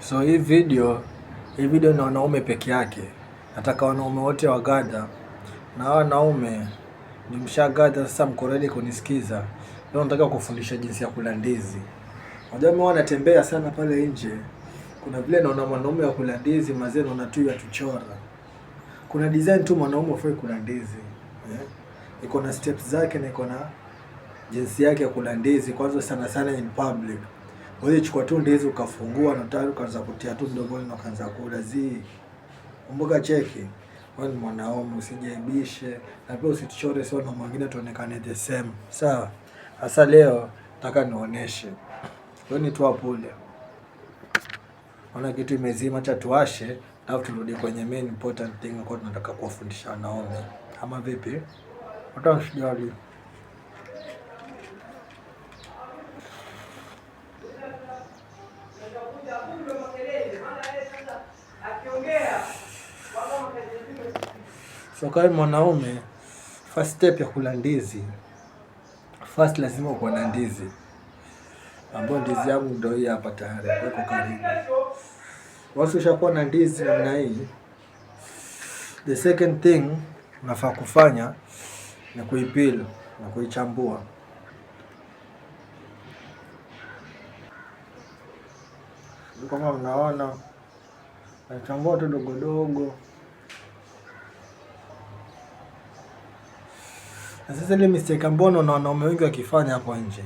So hii video ni wanaume peke yake. Nataka wanaume wote wagather, na wanaume ni mshagather sasa, mko ready kunisikiza. Leo nataka kufundisha jinsi ya kula ndizi. Unajua mimi natembea sana pale nje, kuna vile naona mwanaume wa kula ndizi mazee, naona tu yatuchora. Kuna design tu mwanaume ufai kula ndizi, eh? Iko na steps zake na iko na jinsi yake ya kula ndizi. Kwanza sana sana in public, wewe chukua tu ndizi ukafungua na tayari ukaanza kutia tu mdomoni na ukaanza kula zi. Kumbuka cheki, wewe ni mwanaume, usijaibishe na pia usituchore sio na mwingine tuonekane the same. Sawa? Sasa leo nataka nionyeshe. Wewe ni tu pule. Ona kitu imezima, acha tuwashe, alafu turudi kwenye main important thing ambayo tunataka kuwafundisha wanaume. Ama vipi? Hata usijali. So kama mwanaume, first step ya kula ndizi, first lazima uko na ndizi, ambayo ndizi yangu ndio hii hapa tayari iko karibu. Once ushakuwa na ndizi namna hii, the second thing unafaa kufanya ni kuipeel na kuichambua. Kama mnaona nachambua tu dogo dogo. Na sasa ile mistake ambayo na wanaume wengi wakifanya hapo nje,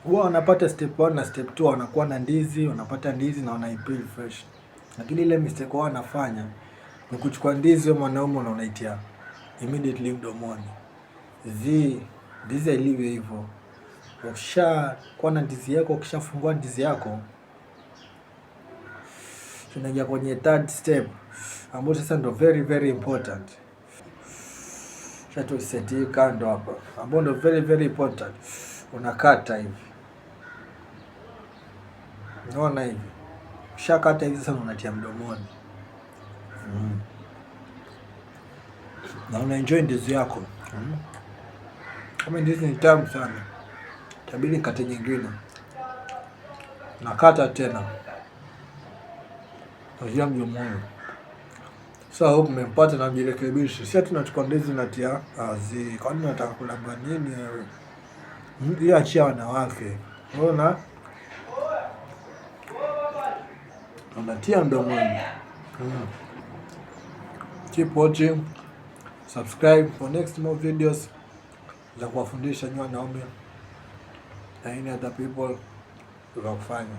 huwa wanapata step 1 na step 2, wanakuwa na ndizi, wanapata ndizi na wanaipeel fresh, lakini ile mistake wao wanafanya ni kuchukua ndizi wewe mwanaume na unaitia immediately mdomoni. Zi ndizi hailiwi hivyo. Ukisha kuwa na ndizi yako, ukishafungua ndizi yako, tunaingia kwenye third step ambayo sasa ndo very very important. Sasa hii kando hapa, ambayo ndo very very important. Unakata hivi, unaona hivi, ukishakata hivi sasa unatia mdomoni Na una enjoy ndizi yako. Kama ndizi ni tamu sana, itabidi nikate nyingine. Nakata tena, natia mdomoni. So hope mmempata na mjirekebishe. Si tunachukua ndizi natia azi, kwani nataka kulamba nini wewe? Hiyo achia wanawake. Unaona? Unatia mdomoni. Keep watching, subscribe for next more videos za kuwafundisha nyinyi wanaume na any other people za kufanya.